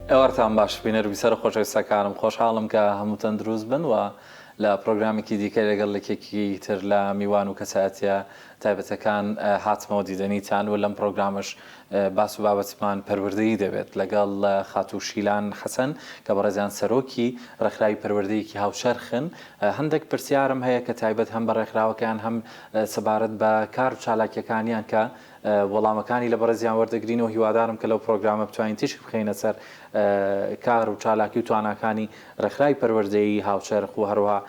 ئێوارتان باش بینەر و بیسەرە خۆشەویستەکانم، خۆشحاڵم کە هەموو تەندروست بن و لە پرۆگرامێکی دیکە لەگەڵ یەکێکی تر لە میوان و کەسایەتیە تایبەتەکان هاتمەوە دیدەنیتان و لەم پرۆگرامەش باس و بابەتمان پەروەردەیی دەبێت لەگەڵ خاتوو شیلان حەسەن کە بەڕێزیان سەرۆکی ڕێکخراوی پەروەردەیەکی هاوچەرخن. هەندێک پرسیارم هەیە کە تایبەت هەم بە ڕێکخراوەکەیان هەم سەبارەت بە کار و چالاکیەکانیان کە وەڵامەکانی لە بەڕێزیان وەردەگرینەوە، هیوادارم کە لەو پرۆگرامە بتوانین تیشک بخەینە سەر کار و چالاکی و تواناکانی ڕێکخراوی پەروەردەیی هاوچەرخ و هەروەها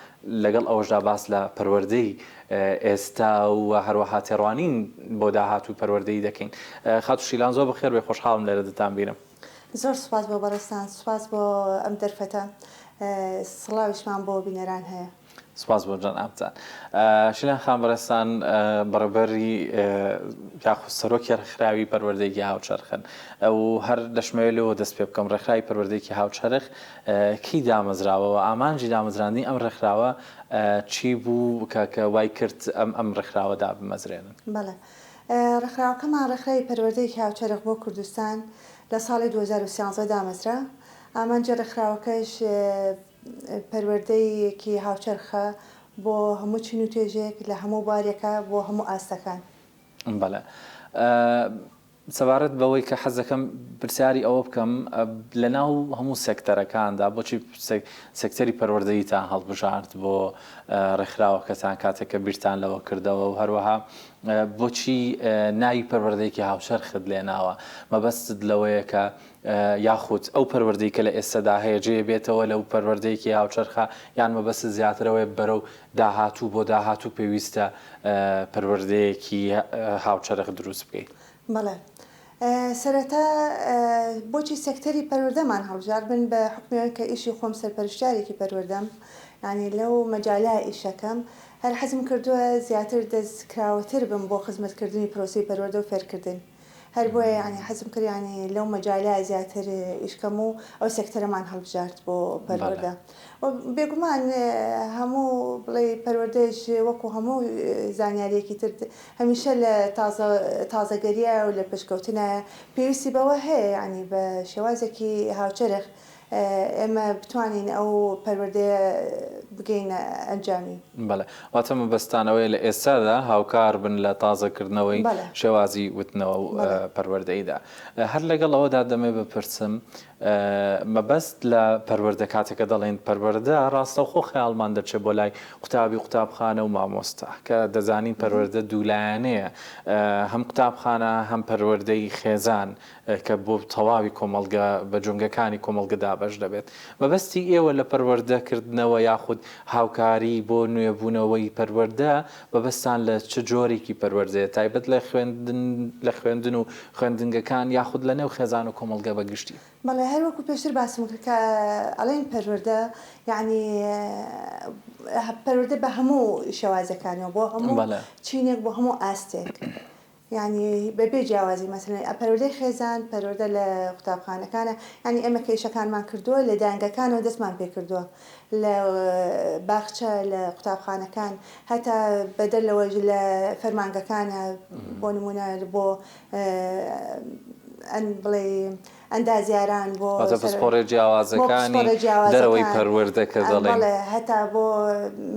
لەگەڵ ئەوەشدا باس لە پەروەردەی ئێستا و هەروەها تێڕوانین بۆ داهاتووی پەروەردەیی دەکەین. خاتوو شیلان زۆر بەخێر بێی، خۆشحاڵم لێرە دەتانبینم. زۆر سوپاس بۆ بەڕێزتان، سوپاس بۆ ئەم دەرفەتە، سڵاویشمان بۆ بینەران هەیە. سوپاس بۆ جەنابتان. شیلان خان بەڕێزتان بەڕێوبەری یاخود سەرۆکی ڕێکخراوی پەروەردەیەکی هاوچەرخن و هەر دەشمەوێت لەوە دەست پێ بکەم ڕێکخراوی پەروەردەیەکی هاوچەرخ کەی دامەزراوە و ئامانجی دامەزراندنی ئەم ڕێکخراوە چی بوو کە کە وای کرد ئەم ئەم ڕێکخراوە دابمەزرێنن؟ بەڵێ. ڕێکخراوەکەمان ڕێکخراوی پەروەردەیەکی هاوچەرخ بۆ کوردستان لە ساڵی 2013 دامەزرا. ئامانجی ڕێکخراوەکەش پەروەردەیەکی هاوچەرخە بۆ هەموو چین و توێژێک لە هەموو بوارێکا بۆ هەموو ئاستەکان. بەڵێ. سەبارەت بەوەی کە حەز دەکەم پرسیاری ئەوە بکەم لەناو هەموو سێکتەرەکاندا بۆچی سێکتەری پەروەردەییتان هەڵبژارد بۆ ڕێکخراوەکەتان کاتێک کە بیرتان لەوە کردەوە و هەروەها بۆچی ناوی پەروەردەیەکی هاوچەرخت لێناوە مەبەستت لەوەیە کە یاخود ئەو پەروەردەی کە لە ئێستەدا هەیە جێ بێتەوە لەو پەروەردەیەکی هاوچەرخە یان مەبەستت زیاتر ئەوەیە بەرەو داهاتوو بۆ داهاتوو پێویستە پەروەردەیەکی هاوچەرخ دروست بکەیت؟ بەڵێ. سەرەتا بۆچی سێکتەری پەروەردەمان هەڵبژارد، من بە حوکمی ئەوەی کە ئیشی خۆم سەرپەرشتیارێکی پەروەردەم، یانی لەو مەجالە ئیشەکەم، هەر حەزم کردووە زیاتر دەست کراوەتر بم بۆ خزمەتکردنی پرۆسەی پەروەردە و فێرکردن. هەر بۆیە یانی حەزم کرد یانی لەو مەجالە زیاتر ئیش کەم و ئەو سێکتەرەمان هەڵبژارد بۆ پەروەردە و بێگومان هەموو بڵێی پەروەردەش وەکو هەموو زانیاریەکی تر هەمیشە لە تازە تازەگەریایە و لە پێشکەوتنایە پێویستی بەوە هەیە یانی بە شێوازێکی هاوچەرخ ئێمە بتوانین ئەو پەروەردەیە بگەینە ئەنجامی. بەڵێ. واتە مەبەستتان ئەوەیە لە ئێستادا هاوکار بن لە تازەکردنەوەی شێوازی وتنەوە و پەروەردەییدا. هەر لەگەڵ ئەوەدا دەمەوێت بپرسم، مەبەست لە پەروەردە کاتێک کە دەڵێین پەروەردە ڕاستەوخۆ خەیاڵمان دەچێت بۆ لای قوتابی و قوتابخانە و مامۆستا کە دەزانین پەروەردە دوولایەنەیە هەم قوتابخانە هەم پەروەردەی خێزان کە بۆ تەواوی کۆمەڵگە بە جومگەکانی کۆمەڵگە دابەش دەبێت. مەبەستی ئێوە لە پەروەردە کردنەوە یاخود هاوکاری بۆ نوێبوونەوەی پەروەردە مەبەستان لە چ جۆرێکی پەروەردەیە تایبەت لە خوێندن لە خوێندن و خوێندنگەکان یاخود لە نێو خێزان و کۆمەڵگە بە گشتی؟ بەڵێ هەر وەکو پێشتر باسم کرد کە ئەڵێین پەروەردە یەعنی پەروەردە بە هەموو شێوازەکانیەوە بۆ هەموو چینێک بۆ هەموو ئاستێک یانی بە بێ جیاوازی مەسەلەن پەروەردەی خێزان، پەروەردە لە قوتابخانەکانە، یانی ئێمە کە ئیشەکانمان کردووە لە دایەنگەکانەوە دەستمان پێ کردووە، لە باخچە، لە قوتابخانەکان، هەتا بەدەر لەوەش لە فەرمانگەکانە بۆ نموونە بۆ بڵێی ئەندازیاران بۆ واتە پسپۆڕیە جیاوازەکانی دەرەوەی پەروەردە کە دەڵێین. بەڵێ هەتا بۆ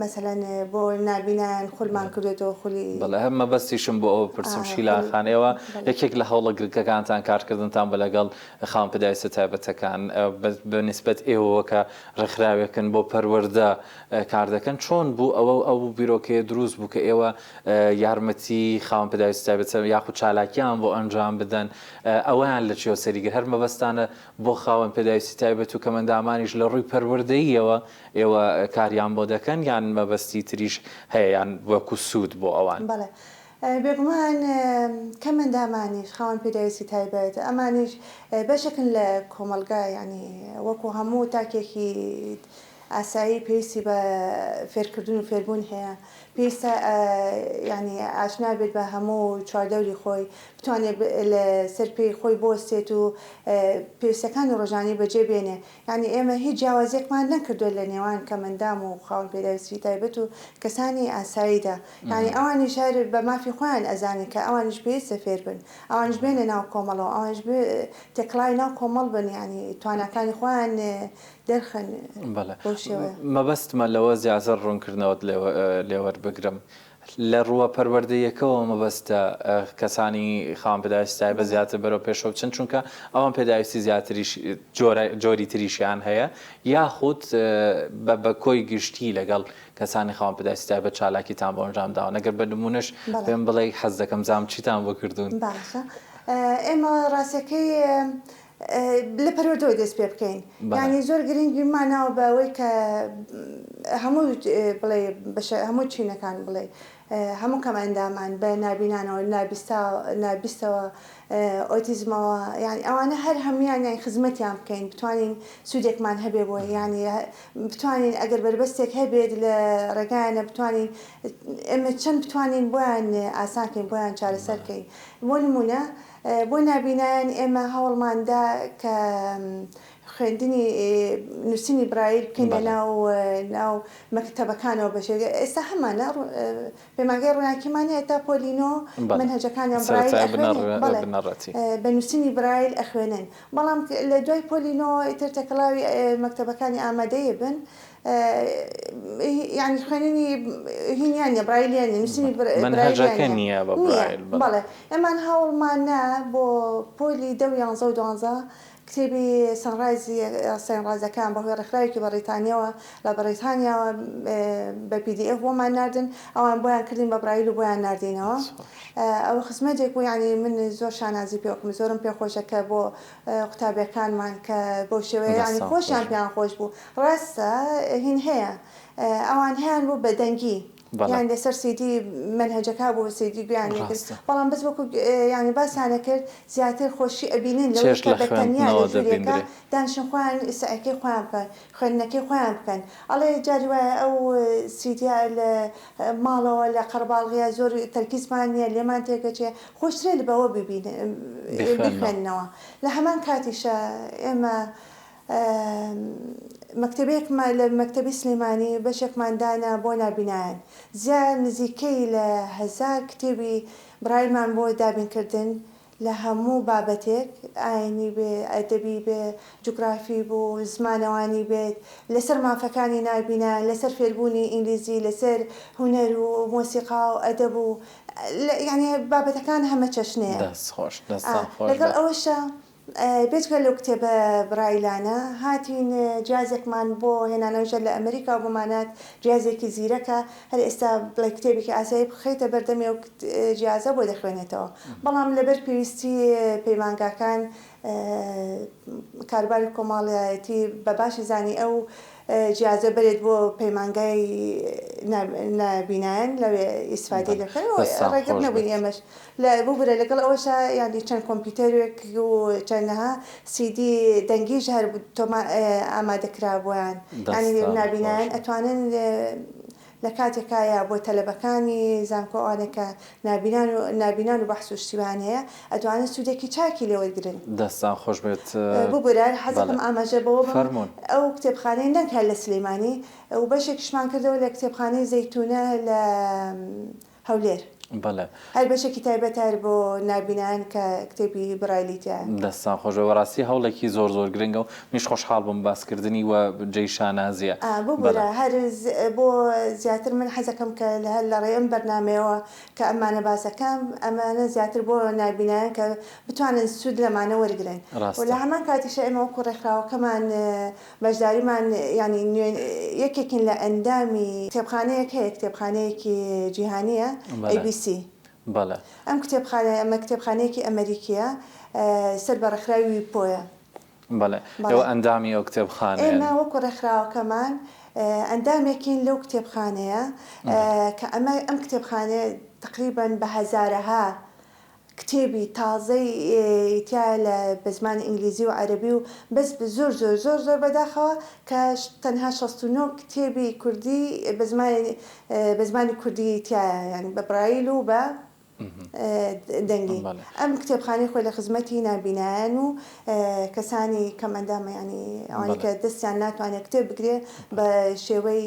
مەسەلەن بۆ نابینایان خولمان کردۆتەوە خولی. بەڵێ هەر مەبەستیشم بۆ ئەوە پرسم شیلان خان ئێوە یەکێک لە هەوڵە گرنگەکانتان کارکردنتان بە لەگەڵ خاوەن پێداویستە تایبەتەکان بە نیسبەت ئێوەوە کە ڕێکخراوێکن بۆ پەروەردە کار دەکەن چۆن بوو ئەوە ئەو بیرۆکەیە دروست بوو کە ئێوە یارمەتی خاوەن پێداویستی تایبەت یاخود چالاکیان بۆ ئەنجام بدەن ئەوەیان لە چیەوە سەری گرت؟ هەر مەبەستتانە بۆ خاوەن پێداویستی تایبەت و کەمئەندامانیش لە ڕووی پەروەردەییەوە ئێوە کاریان بۆ دەکەن یان مەبەستی تریش هەیە یان وەکو سوود بۆ ئەوان؟ بەڵێ بێگومان کەمئەندامانیش خاوەن پێداویستی تایبەت ئەمانیش بەشێکن لە کۆمەڵگا یانی وەکو هەموو تاکێکی ئاسایی پێویستی بە فێرکردن و فێربوون هەیە. پێویستە یانی ئاشنا بێت بە هەموو چواردەوری خۆی، بتوانێت لە سەر پێی خۆی بوەستێت و پێویستیەکانی ڕۆژانەی بەجێ بێنێ. یانی ئێمە هیچ جیاوازیەکمان نەکردوە لە نێوان کەمئەندام و خاوەن پێداویستی تایبەت و کەسانی ئاساییدا. یانی ئەوانیش هەر بە مافی خۆیان ئەزانن کە ئەوانیش پێویستە فێر بن، ئەوانیش بێنە ناو کۆمەڵەوە، ئەوانیش تێکەڵاوی ناو کۆمەڵ بن، یانی تواناکانی خۆیان دەرخەن بەڵێ بەو شێوەیە. مەبەستمە لەوە زیاتر ڕوونکردنەوەت لێ وەربگرم. لە ڕووە پەروەردەییەکەوە مەبەستە کەسانی خاوەن پێداویستی تایبەت زیاتر بەرەو پێشەوە بچن چونکە ئەوان پێداویستی زیاتریش جۆری تریشیان هەیە یاخود بە کۆی گشتی لەگەڵ کەسانی خاوەن پێداویستی تایبەت چالاکیتان بۆ ئەنجام داون ئەگەر بە نموونەش پێم بڵێی حەز دەکەم بزانم چیتان بۆ کردوون. باشە ئێمە ڕاستەکەی لە پەروەردەوە دەست پێ بکەین یانی زۆر گرنگی ماناوە بە ئەوەی کە هەموو بڵێ بەشە هەموو چینەکان بڵێ هەموو کەم ئەندامان بە نابینانەوە نابیستا نابیستەوە ئۆتیزمەوە یانی ئەوانە هەر هەموویان یانی خزمەتیان بکەین بتوانین سوودێکمان هەبێ بۆی یانی بتوانین ئەگەر بەربەستێک هەبێت لە ڕێگایانە بتوانین ئێمە چەند بتوانین بۆیان ئاسان کەین بۆیان چارەسەر کەین بۆ نموونە بۆ نابینایان ئێمە هەوڵمان دا کە خوێندنی نووسینی برایل بکەینە ناو ناو مەکتەبەکانەوە بەشێک ئێستا هەمانە پەیمانگای ڕووناکیمان هەیە تا پۆلی نۆ مەنهەجەکانیان برایل ئەخوێنن بەڵێ بە نووسینی برایل ئەخوێنن بەڵام لە دوای پۆلی نۆ ئیتر تێکەڵاوی مەکتەبەکانی ئامادەیی بن یانی خوێننی هینیان نیە برایلیان نیە نووسینی مەنهەجەکە نیە بە برایل بەڵێ ئێمان هەوڵمان نا بۆ پۆلی دە و یانزە و دوانزە کتێبی سەنڕایزی سەنڕایزەکان بەهۆی ڕێکخراوێکی بەڕیتانیەوە لە بەڕیتانیاوە بە پی دی ئێف بۆمان ناردن ئەوان بۆیان کردین بە برایل و بۆیان ناردینەوە ئەوە خزمەتێک بوو یانی من زۆر شانازی پێوەکەم زۆرم پێخۆشە کە بۆ قوتابیەکانمان کە بەو شێوەیە یانی دەستان خۆش خۆشیان بێت. پێیان خۆش بوو ڕاستە هین هەیە ئەوان هەیان بوو بە دەنگی بەڵێ. یان لەسەر سیدی مەنهەجەکە بوو سیدی گوێیان لێکرد ڕاستە. بەڵام بەس وەکو یانی باسیان ئەکرد زیاتر خۆشی ئەبینن لەوەی چێژ کە لە بە تەنیا لە خوێندنەوە ژوورێکا دەبیندرێ. دانیشن خۆیان سەعیەکەی خۆیان بکەن خوێندنەکەی خۆیان بکەن ئەڵێ جاری وایە ئەو سیدیە لە ماڵەوە لە قەرەباڵغیا زۆر تەرکیزمان نیە لێمان تێکەچێ خۆشترە بەوە ببینن بیخوێننەوە. بیخوێننەوە لە هەمان کاتیشا ئێمە مەکتەبێکمان لە مەکتەبی سلێمانی بەشێکمان دانا بۆ نابینایان زیا نزیکەی لە هەزار کتێبی برایلمان بۆ دابین کردن لە هەموو بابەتێک ئاینی بێ ئەدەبی بێ جوگرافی بوو زمانەوانی بێت لەسەر مافەکانی نابینایان لەسەر فێربوونی ئینگلیزی لەسەر هونەر و مۆسیقا و ئەدەب و یانی بابەتەکان هەمە چەشنەیە. دەست خۆش دەستان خۆش لەگەڵ بێت. ئەوەشا بێجگە لەو کتێبە برایلانە هاتین جیازێکمان بۆ هێنانەوە لە ئەمریکاوە بۆمان هات جیازێکی زیرەکە هەر ئێستا بڵێ کتێبێکی ئاسایی بخەیتە بەردەمی ئەو جیازە بۆ دەخوێنێتەوە بەڵام لەبەر پێویستی پەیمانگاکان کاروباری کۆمەڵایەتی بە باشی زانی ئەو جیازە بەرێت بۆ پەیمانگای نابینایان لەوێ ئیسفادەی لێ بکەن و دەستان ڕێگر خۆش نەبووین بێت. ئێمەش لە ببورە لەگەڵ ئەوەشا یانی چەند کۆمپیوتەرێک و چەندەها سیدی دەنگیش هەر تۆما ئامادە کرا بۆیان یانی دەستان خۆش نابینایان بێت. ئەتوانن لە کاتێکا یا بۆ تەلەبەکانی زانکۆ ئەوانەی کە نابینان و نابینان و بەحس و شتیوان هەیە ئەتوانن سوودێکی چاکی لێ وەرگرن. دەستان خۆش بێت ببورە بەڵێ حەزەکەم ئاماژە بەوە بەم فەرموون. ئەو کتێبخانەی نەک هەر لە سلێمانی و بەشێکیشمان کردەوە لە کتێبخانەی زەیتونە لە هەولێر. بەڵێ. هەر بەشێکی تایبەتە هەر بۆ نابینایان کە کتێبی برایلی تیایە. دەستتان خۆش بێ بەڕاستی هەوڵێکی زۆر زۆر گرنگە و منیش خۆشحاڵ بووم باسکردنی و جێی شانازیە. ئا بەڵێ. ببورە هەر بۆ زیاتر من حەزەکەم کە هەر لە ڕێی ئەم بەرنامەیەوە کە ئەمانە باسەکەم ئەمانە زیاتر بۆ نابینایان کە بتوانن سوود لەمانە وەرگرن و ڕاستە. لە هەمان کاتیشا ئێمە وەکو ڕێکخراوەکەمان بەشداریمان یانی نوێ یەکێکین لە ئەندامی کتێبخانەیەک هەیە کتێبخانەیەکی جیهانییە بەڵێ ABC. بەڵێ. ئەم کتێبخانەیە ئەمە کتێبخانەیەکی ئەمەریکییە سەر بە ڕێکخراوی ویپۆیە. بەڵێ بەڵێ. ئێوە ئەندامی ئەو کتێبخانەیەن. ئێمە وەکو ڕێکخراوەکەمان ئەندامێکین لەو کتێبخانەیە بەڵێ. کە ئەمە ئەم کتێبخانەیە تەقریبەن بە هەزارەها. کتێبی تازەی تیایە لە بە زمانی ئینگلیزی و عەرەبی و بەس زۆر زۆر زۆر زۆر بەداخەوە کە تەنها 69 کتێبی کوردی بە زمانی بە زمانی کوردی تیایە یانی بە برایل و بە دەنگی ئەم کتێبخانەی خۆی لە خزمەتی نابینایان و کەسانی کەمئەندامە یانی ئەوانەی کە دەستیان ناتوانێت کتێب بگرێ بە شێوەی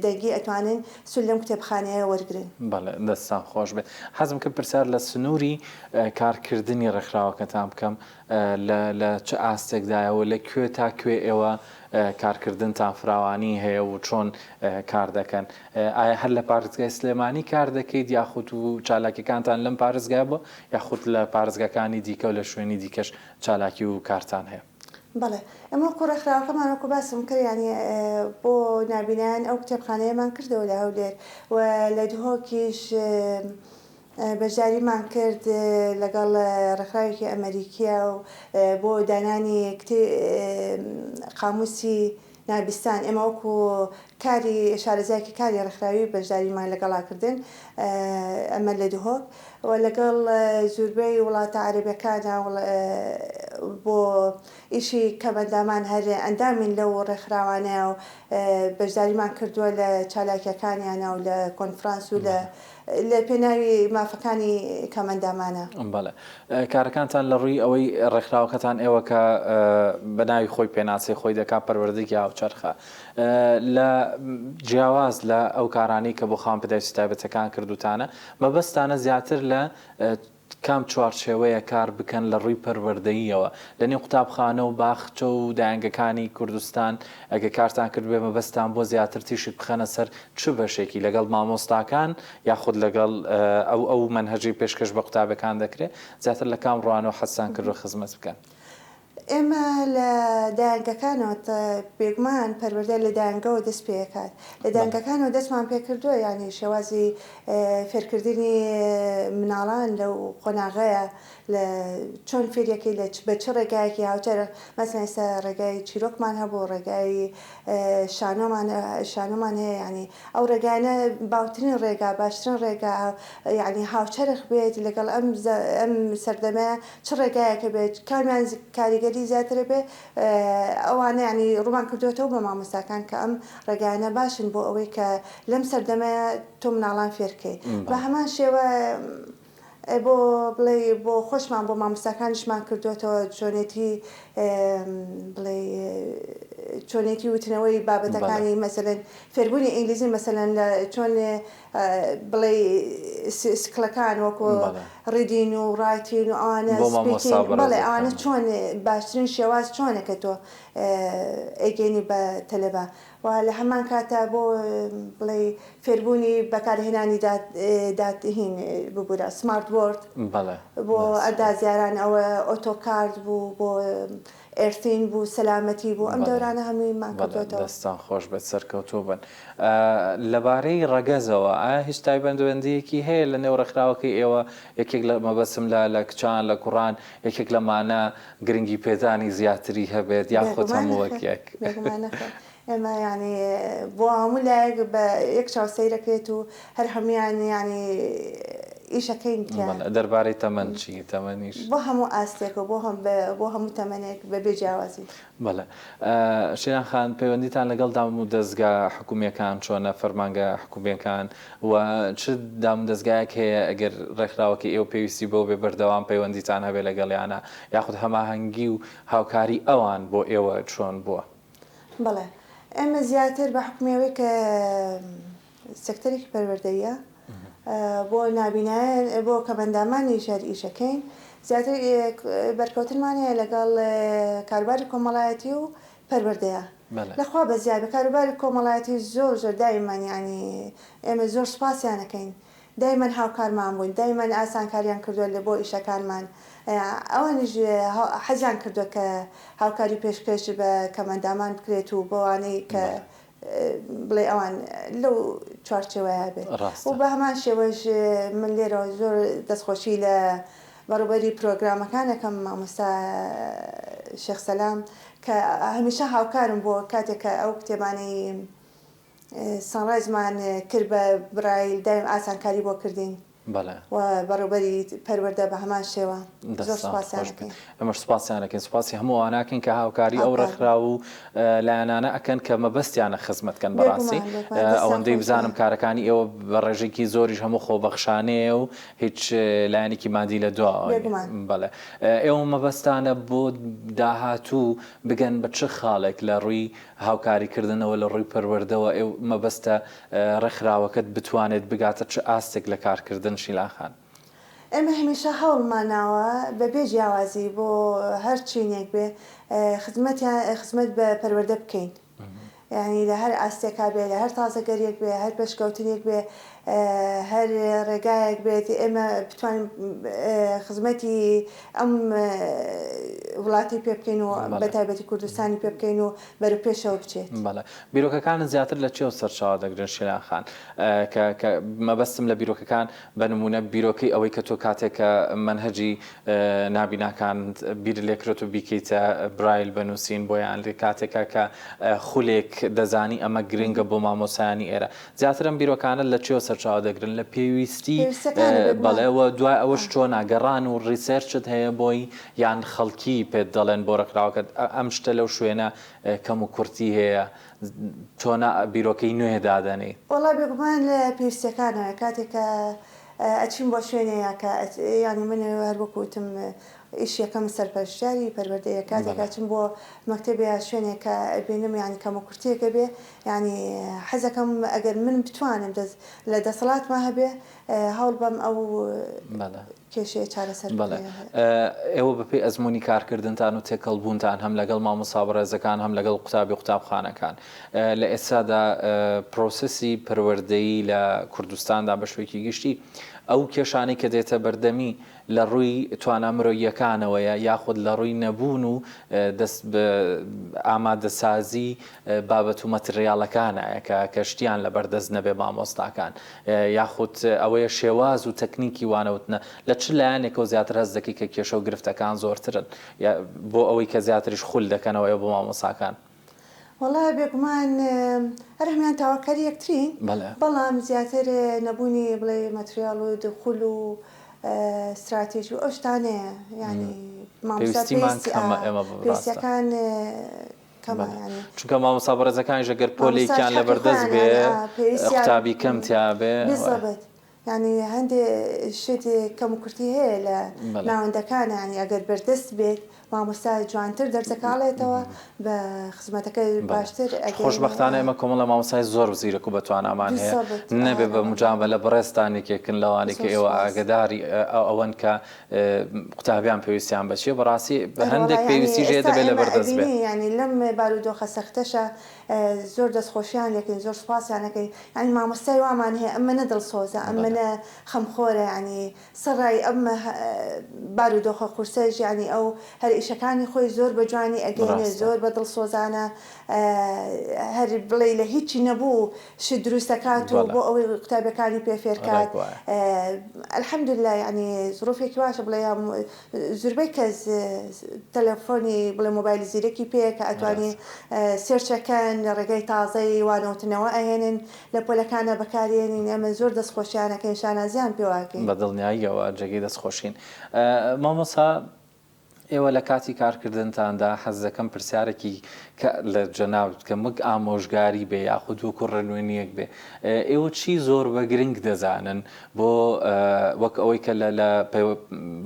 دەنگی ئەتوانن سوود لەم کتێبخانەیە وەرگرن. بەڵێ دەستتان خۆش بێت. حەزم کرد پرسیار لە سنووری کارکردنی ڕێکخراوەکەتان بکەم لە لە چ ئاستێکدایە و لە کوێ تا کوێ ئێوە کارکردنتان فراوانی هەیە و چۆن کار دەکەن؟ ئایا هەر لە پارێزگای سلێمانی کار دەکەیت یاخود و چالاکیەکانتان لەم پارێزگایە بووە یاخود لە پارێزگاکانی دیکە و لە شوێنی دیکەش چالاکی و کارتان هەیە؟ بەڵێ ئێمە وەکو ڕێکخراوەکەمان وەکو باسم کرد یانی بۆ نابینایان ئەو کتێبخانەیەمان کردەوە لە هەولێر و لە دهۆکیش بەشداریمان کرد لەگەڵ ڕێکخراوێکی ئەمەریکیە و بۆ دانانی قاموسی نابیستان ئێمە وەکو کاری شارەزایەکی کاری ڕێکخراوی بەشداریمان لەگەڵا کردن ئەمە لە دهۆک و لەگەڵ زوربەی وڵاتە عەرەبیەکانا بۆ ئیشی کەمئەندامان هەر ئەندامین لەو ڕێکخراوانەیا و بەشداریمان کردووە لە چالاکیەکانیانا و لە کۆنفرانس و لە لە پێناوی مافەکانی کەمئەندامانە. بەڵێ. کارەکانتان لە ڕووی ئەوەی ڕێکخراوەکەتان ئێوە کە بە ناوی خۆی پێناسەی خۆی دەکا پەروەردەیەکی هاوچەرخە لە جیاواز لە ئەو کارانەی کە بۆ خاوەن پێداویستی تایبەتەکان کردووتانە مەبەستتانە زیاتر لە کام چوارچێوەیە کار بکەن لە ڕووی پەروەردەییەوە لە نێو قوتابخانە و باخچە و دایەنگەکانی کوردستان ئەگەر کارتان کردبێ مەبەستتان بووە زیاتر تیشک بخەنە سەر چ بەشێکی لەگەڵ مامۆستاکان یاخود لەگەڵ ئەو ئەو مەنهەجەی پێشکەش بە قوتابەکان دەکرێ زیاتر لە کام ڕوانەوە حەزتان کردووە خزمەت بکەن؟ ئێمە لە دایەنگەکانەوە بێگومان پەروەردە لە دایەنگەوە دەست پێکات لە دایەنگەکانەوە دەستمان پێکردووە یانی شێوازی فێرکردنی مناڵان لەو قۆناغەیە لە چۆن فێریەکەی لە بە چ ڕێگایەکی هاوچەرخ مەسەلەن ئێستا ڕێگای چیرۆکمان هەبوو ڕێگای شانۆمان شانۆمان هەیە یانی ئەو ڕێگایانە باوترین ڕێگا باشترین ڕێگا یانی هاوچەرخ بێت لەگەڵ ئەم ئەم سەردەمە چ ڕێگایەکە بێت کامیان کاریگەری زیاترە بێ ئەوانە یانی ڕوومان کردووەتەوە بە مامۆستاکان کە ئەم ڕێگایانە باشن بۆ ئەوەی کە لەم سەردەمەیە تۆ مناڵان فێرکەی بە هەمان شێوە بۆ بڵێی بۆ خۆشمان بۆ مامۆستاکانیشمان کردووەتەوە چۆنێتی بڵێی چۆنێتی وتنەوەی بابەتەکانی مەسەلەن فێربوونی ئینگلیزی مەسەلەن لە چۆن بڵێی skill ەکان وەکو reading و writing و ئەوانە speaking بەڵێ ئەوانە چۆن باشترین شێواز چۆنە کە تۆ ئەیگەینی بە تەلەبە و لە هەمان کاتا بۆ بڵێی فێربوونی بەکارهێنانی دات دات هین ببورە smart board بەڵێ بۆ ئەندازیاران ئەوە AutoCAD بوو بۆ earthing بوو سەلامەتی بوو ئەم دەورانە هەموویمان کردۆتەوە. دەستتان خۆش بێت سەرکەوتوو بن. لەبارەی ڕەگەزەوە ئایا هیچ تایبەندمەندییەکی هەیە لە نێو ڕێکخراوەکەی ئێوە یەکێک لە مەبەستم لە لە کچان لە کوڕان یەکێک لەمانە گرنگی پێدانی زیاتری هەبێت یاخود هەموو وەک یەک؟ بێگومان نەخێر ئێمە یانی بۆ هەموو لایەک بە یەک چاو سەیرەکرێت و هەر هەموویان یانی ئیشەکەین تیا. بەڵێ دەربارەی تەمەن چی؟ تەمەنیش؟ بۆ هەموو ئاستێک و بۆ هەم بۆ هەموو تەمەنێک بە بێ جیاوازی. بەڵێ شیلان خان پەیوەندیتان لەگەڵ دام و دەزگا حکومییەکان چۆنە، فەرمانگە حکومییەکان و چ دام و دەزگایەک هەیە ئەگەر ڕێکخراوەکەی ئێوە پێویستی بەوە بێ بەردەوام پەیوەندیتان هەبێ لەگەڵیانا یاخود هەماهەنگی و هاوکاری ئەوان بۆ ئێوە چۆن بووە؟ بەڵێ ئێمە زیاتر بە حوکمی ئەوەی کە سێکتەرێکی پەروەردەییە بۆ نابینایان بۆ کەمئەندامانیش هەر ئیشەکەین زیاتر بەرکەوتنمان هەیە لەگەڵ کاروباری کۆمەڵایەتی و پەروەردەیە لەخوا بەزیاد بێ کاروباری کۆمەڵایەتی زۆر زۆر دایمەن یانی ئێمە زۆر سوپاسیان ئەکەین دایمەن هاوکارمان بوون دایمەن ئاسانکاریان کردووە لە بۆ ئیشەکانمان ئەوانیش حەزیان کردووە کە هاوکاری پێشکەش بە کەمئەندامان بکرێت و بەوانەی کە بڵێ ئەوان لەو چوارچێوەیە بێت و بە هەمان شێوەش من لێرەوە زۆر دەستخۆشی لە بەڕێوبەری پرۆگرامەکان ئەکەم مامۆستا شێخ سەلام کە هەمیشە هاوکارم بووە کاتێک کە ئەو کتێبانەی سانڕایزمان کرد بە برایل دایم ئاسانکاری بۆ کردین. بەڵێ. و بەڕێوبەری پەروەردە بە هەمان شێوە زۆر دەستان سوپاسیان خۆش بێت. ئەکەین. ئێمەش سوپاسیان ئەکەین. سوپاسی هەموو ئەوانە ئەکەین کە هاوکاری ئەو هاوکار بن. ڕێکخراو و لایەنانە ئەکەن کە مەبەستیانە خزمەت کەن بەڕاستی بێگومان بێگومان دەستیان ئەوەندەی خۆش بێ. بزانم کارەکانی ئێوە بە ڕێژەیەکی زۆریش هەموو خۆبەخشانەیە و هیچ لایەنێکی مادی لە دواوە نیە. بێگومان. بەڵێ. ئێوە مەبەستانە بۆ داهاتوو بگەن بە چ خاڵێک لە ڕووی هاوکاری کردنەوە لە ڕووی پەروەردەوە ئێو مەبەستە ڕێکخراوەکەت بتوانێت بگاتە چ ئاستێک لە کارکردن شیلان خان؟ ئێمە هەمیشە هەوڵماناوە بە بێ جیاوازی بۆ هەر چینێک بێ خزمەتیان خزمەت بە پەروەردە بکەین یانی لە هەر ئاستێکا بێ لە هەر تازەگەریەک بێ هەر پێشکەوتنێک بێ هەر ڕێگایەک بێت ئێمە بتوانین خزمەتی ئەم وڵاتەی پێ بکەین و بە تایبەتی کوردستانی پێ بکەین و بەرەو پێشەوە بچێت. بەڵێ. بیرۆکەکانت زیاتر لە چیەوە سەرچاوە دەگرن شیلان خان؟ کە کە مەبەستم لە بیرۆکەکان بە نموونە بیرۆکەی ئەوەی کە تۆ کاتێک کە مەنهەجی نابیناکانت بیر لێکرێت و بیکەیتە برایل بە نووسین بۆیان کاتێکە کە خولێک دەزانی ئەمە گرنگە بۆ مامۆسایانی ئێرە زیاتر ئەم بیرۆکانە لە چیەوە سەرچاوە دەگرن؟ لە پێویستی پێویستیەکانە بێگومان. بەڵێ و دوای ئەوەش چۆنە گەڕان و research ت هەیە بۆی یان خەڵکی پێت دەڵێن بۆ ڕێکخراوەکەت ئەم شتە لەو شوێنە کەم و کورتی هەیە چۆنە بیرۆکەی نوێ دادەنێی؟ وەڵا بێگومان لە پێویستیەکانەوەیە کاتێک کە ئەچین بۆ شوێنێ یا کە یانی من هەر وەکو وتم ئیش یەکەم سەرپەرشتیاری پەروەردەیە کاتێک ئەچم بۆ مەکتەبێ یا شوێنێک کە ئەبینم یانی کەموکورتیەک هەبێ یانی حەزەکەم ئەگەر من بتوانم دەست لە دەسەڵاتما هەبێ هەوڵ بەم ئەو کێشەیە چارەسەر بەڵێ بکەین. ئێوە بەپێی ئەزموونی کارکردنتان و تێکەڵبوونتان هەم لەگەڵ مامۆستا بەڕێزەکان هەم لەگەڵ قوتابی قوتابخانەکان لە ئێستادا پرۆسێسی پەروەردەیی لە کوردستاندا بە شێوەیەکی گشتی ئەو کێشانەی کە دێتە بەردەمی لە ڕووی توانا مرۆییەکانەوەیە یاخود لە ڕووی نەبوون و دەست ئامادەسازی بابەت و مەتریاڵەکانایە کە کە شتیان لەبەر دەست نەبێ مامۆستاکان یاخود ئەوەیە شێواز و تەکنیکی وانەوتنە لە چ لایەنێکەوە زیاتر هەست دەکەی کە کێشە و گرفتەکان زۆرترن بۆ ئەوەی کە زیاتریش خول دەکەنەوە بۆ مامۆستاکان؟ وەڵا بێگومان هەر هەموان تاواکاری یەکترین بەڵام زیاتر نەبوونی بڵێ مەتریاڵ و دخول و ستراتیژ و ئەو شتانەیە یانی مامۆستا پێویستی پێویستیەکان کەمە یانی چونکە مامۆستا بەڕێزەکانیش ئەگەر پۆلێکیان لەبەردەست بێ قوتابی کەم تیا بێ بالضبط یانی هەندێ شت کەم و کورتی هەیە لە ناوەندەکان یانی ئەگەر بەردەست بێت مامۆستا جوانتر دەرسەکە ئەڵێتەوە بە خزمەتەکە باشتر ئەگەیەنێ. خۆشبەختانە ئێمە کۆمەڵە مامۆستای زۆر زیرەک و بەتوانامان هەیە نەبێ بە مجامەلە بەڕێزتان یەکێکن لەوانەی کە ئێوە ئاگەداری ئەوەن کە قوتابیان پێویستیان بە چییە بەڕاستی هەندێک پێویستیش هەیە دەبێت لەبەردەست بێ. یانی لەم بارودۆخە سەختەشا زۆر دەستخۆشیان لێکەین زۆر سوپاسیان ئەکەین یانی مامۆستای وامان هەیە ئەمەنە دڵسۆزە ئەمەنە خەمخۆرە یانی سەڕای ئەم بارودۆخە قورسەش یانی ئەو هەر ئیشەکانی خۆی زۆر بە جوانی ئەگەیەنێ زۆر بە دڵسۆزانە هەر بڵێی لە هیچی نەبوو شت دروست ئەکات و بۆ ئەوەی قوتابیەکانی پێ فێرکات الحمدللە یانی زروفێکی واشە بڵێ زوربەی کەس تەلەفۆنی بڵێ مۆبایلی زیرەکی پێیە کە ئەتوانی search ئەکەن ڕێگای تازەی وانەوتنەوە ئەهێنن لە پۆلەکانا بەکارێنین ئێمە زۆر دەست خۆشیان ئەکەین شانازیان پێوە ئەکەین. بە دڵنیاییەوە جێگەی دەست خۆشین مامۆستا ئێوە لە کاتی کارکردنتاندا حەز دەکەم پرسیارێکی کە لە جەنابت بکەم وەک ئامۆژگاری بێ یاخود وەکو ڕێنوێنییەک بێ ئێوە چی زۆر بە گرنگ دەزانن بۆ وەک ئەوەی کە لە لە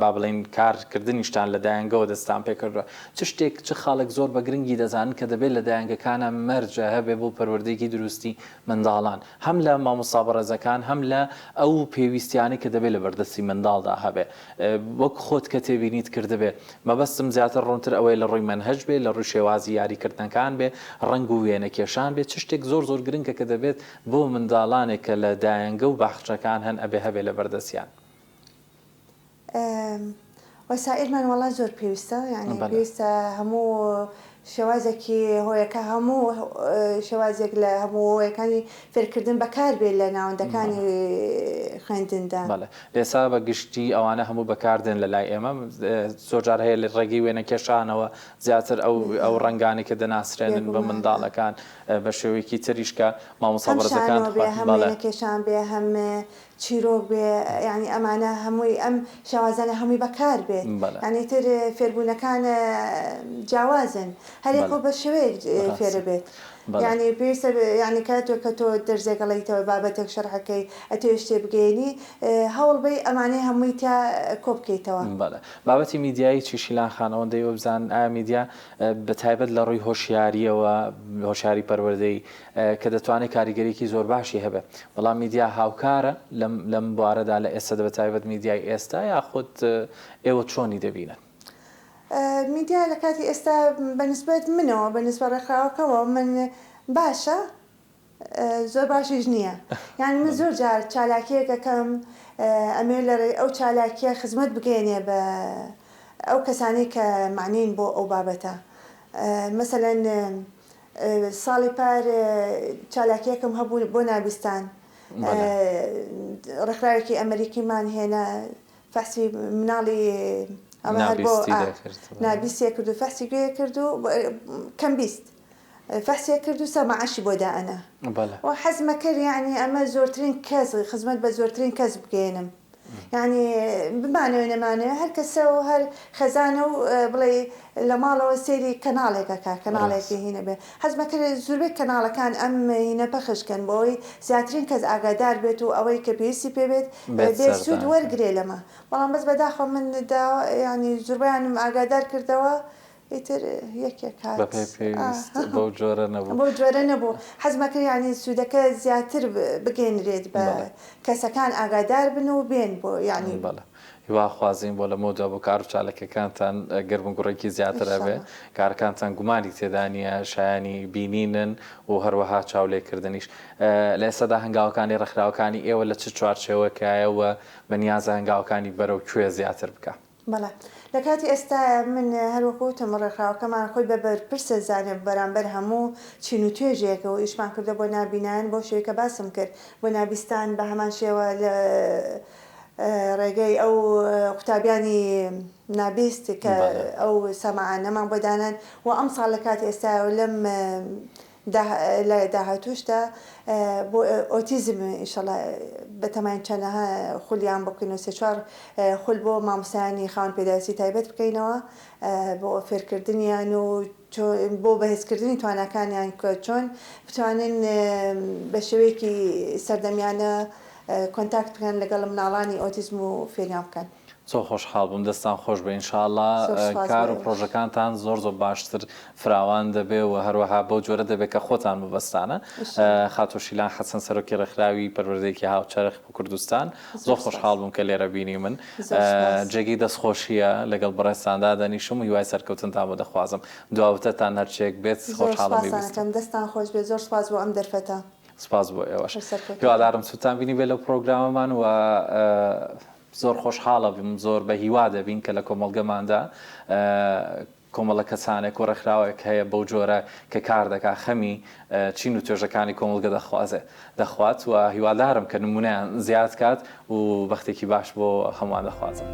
با بڵێین کارکردنیشتان لە دایەنگەوە دەستتان پێ کردووە چ شتێک چ خاڵێک زۆر بە گرنگی دەزانن کە دەبێت لە دایەنگەکانا مەرجە هەبێ بۆ پەروەردەیەکی دروستی منداڵان هەم لە مامۆستا بەڕێزەکان هەم لە ئەو پێویستیانەی کە دەبێت لە بەردەستی منداڵدا هەبێ وەک خۆت کە تێبینیت کردبێ مەبەستم زیاتر ڕوونتر ئەوەیە لە ڕووی مەنهەج بێ لە ڕووی شێوازی یاریکردنەکان بێ ڕەنگ و وێنەکێشان بێ چ شتێک زۆر زۆر گرنگە کە دەبێت بۆ منداڵانێک کە لە دایەنگە و باخچەکان هەن ئەبێ هەبێ لە بەردەستیان. وەسائیلمان وەڵا زۆر پێویستە یانی پێویستە هەموو شێوازێکی هۆیەکە هەموو شێوازێک لە هەموو هۆیەکانی فێرکردن بەکار بێت لە ناوەندەکانی خوێندندا. بەڵێ ئێستا بە گشتی ئەوانە هەموو بەکار دێن لە لای ئێمە زۆر جار هەیە لە ڕێگەی وێنەکێشانەوە زیاتر ئەو ئەو ڕەنگانەی کە دەناسرێنن بە منداڵەکان بە شێوەیەکی تریش کە مامۆستا هەم بەڕێزەکان شانۆ بێ هەم بەڵێ. وێنەکێشان بێ هەم. چیرۆک بێ یانی ئەمانە هەمووی ئەم شێوازانە هەمووی بەکار بێت بەڵێ. یانی تر فێربوونەکان جیاوازن هەر بەڵێ. یەکەو بە شێوەیەک ڕاستە. فێرە بێت بەڵێ. یانی پێویستە یانی کاتێک کە تۆ دەرزێک ئەڵێیتەوە بابەتێک شەرحەکەی ئەتەوێ شتێ بگەیەنی هەوڵ بەی ئەمانەی هەمووی تیا کۆ بکەیتەوە. بەڵێ. بابەتی میدیایی چی شیلان خان ئەوەندەی وەبزانن ئایا میدیا بە تایبەت لە ڕووی هۆشیارییەوە هۆشیاری پەروەردەیی کە دەتوانێت کاریگەریی زۆر باشی هەبێت بەڵام میدیا هاوکارە لەم لەم بوارەدا لە ئێستادا بە تایبەت میدیای ئێستا یاخود ئێوە چۆنی دەبینن؟ میدیا لە کاتی ئێستا بە نیسبەت منەوە بە نیسبەت ڕێکخراوەکەوە من باشە زۆر باشیش نییە یانی من زۆر جار چالاکیەک ئەکەم ئەمەوێ لە ڕێی ئەو چالاکیە خزمەت بگەیەنێ بە ئەو کەسانەی کە مەعنین بۆ ئەو بابەتە مەسەلەن ساڵی پار چالاکیەکم هەبوو بۆ نابیستان ڕێکخراوێکی ئەمریکیمان هێنا فەحسی مناڵی ئەمە هەر بۆ نابیستیە کرد و فەحسی گوێ کرد و کەم بیست فەحسێ کرد و سەماعەشی بۆ دائەنا و حەزمە کرد یانی ئەمە زۆرترین کەس خزمەت بە زۆرترین کەس بگەیەنم یانی بمانەوێ نەمانەوێ هەر کەسە و هەر خەزانە و بڵێ لە ماڵەوە سەیری کەناڵێک ئەکا کەناڵێکی هینە بێ حەزمە کرد زوربەی کەناڵەکان ئەم هینە پەخش کەن بۆ ئەوەی زیاترین کەس ئاگادار بێت و ئەوەی کە پێویستی پێ بێت بێ سوود وەرگرێ لەمە بەڵام بەس بەداخەوە من داوا یانی زوربەیانم ئاگادار کردەوە ئیتر یەکێک هات. بەپێی پێویست بەو جۆرە نەبوو. بەو جۆرە نەبوو. حەزمەکرد یانی سوودەکە زیاتر بگەینرێت بە کەسەکان ئاگادار بن و بێن بۆ یانی. بەڵێ. هیواخوازین بۆ لەمەودوا بۆ کار و چاالکەکانتان گەرم و گوڕێکی زیاتر هەبێ. کارەکانتان گومانی تێدا نییە شایانی بینینن و هەروەها چاولێکردنیش. لە ئێستادا هەنگاوەکانی ڕێکخراوەکانی ئێوە لە چ چوارچێوەکایە و بەنیازە هەنگاوەکانی بەرەو کوێ زیاتر بکا؟ بەڵێ لە کاتی ئێستایا من هەر وەکو وتم ڕێکخراوەکەمان خۆی بە بەرپرس ئەزانێ بەرامبەر هەموو چین و توێژێک و ئیشمان کردوە بۆ نابینایان بەو شێوەی کە باسم کرد بۆ نابیستان بە هەمان شێوە لە ڕێگەی ئەو قوتابیانی نابیست کە ئەو سەماعانەمان بۆ دانان و ئەمساڵ لە کاتی ئێستایا و لەم لە داهاتووشدا بۆ ئۆتیزم ئیشەڵا بەتەماین چەنەها خولیان بۆ بکەینەوە سێ چوار خول بۆ مامۆستایانی خاوەن پێداویستی تایبەت بکەینەوە بۆ فێرکردنیان و بۆ بەهێزکردنی تواناکانیان کە چۆن بتوانن بە شێوەیەکی سەردەمیانە contact بکەن لەگەڵ مناڵانی ئۆتیزم و فێریان بکەن. زۆر خۆشحاڵ بووم دەستان خۆش بێ ان شاء اللە زۆر سوپاس بۆ کار و ئێوەش. پڕۆژەکانتان زۆر زۆر باشتر فراوان دەبێ و هەروەها بەو جۆرە دەبێ کە خۆتان مەبەستانە. ان شاء اللە. خاتوو شیلان حەسەن سەرۆکی ڕێکخراوی پەروەردەیەکی هاوچەرخ بۆ کوردستان زۆر زۆر سوپاس. خۆشحاڵ بووم کە لێرە بینیمن. زۆر سوپاس. جێگەی دەستخۆشییە لەگەڵ بەڕێزتان دادەنیشم و هیوای سەرکەوتنتان بۆ دەخوازم. دوا وتەتان هەرچییەک بێت زۆر خۆشحاڵم سوپاستان بیبیستم. ئەکەم دەستان خۆش بێت زۆر سوپاس بۆ ئەم دەرفەتە. سوپاس بۆ ئێوەش. هەر سەرکەوتوو بن. هیوادارم سوودتان بینیبێ لەو پڕۆگرامەمان و زۆر خۆشحاڵەبم زۆر بە هیوا دەبین کە لە کۆمەڵگەماندا کۆمەڵە کەسانێک و ڕێکخراوێک هەیە بەو جۆرە کە کار دەکا خەمی چین و توێژەکانی کۆمەڵگە دەخوازێ دەخوات و هیوادارم کە نمونەیان زیاد کات و بەختێکی باش بۆ هەمووان دەخوازم.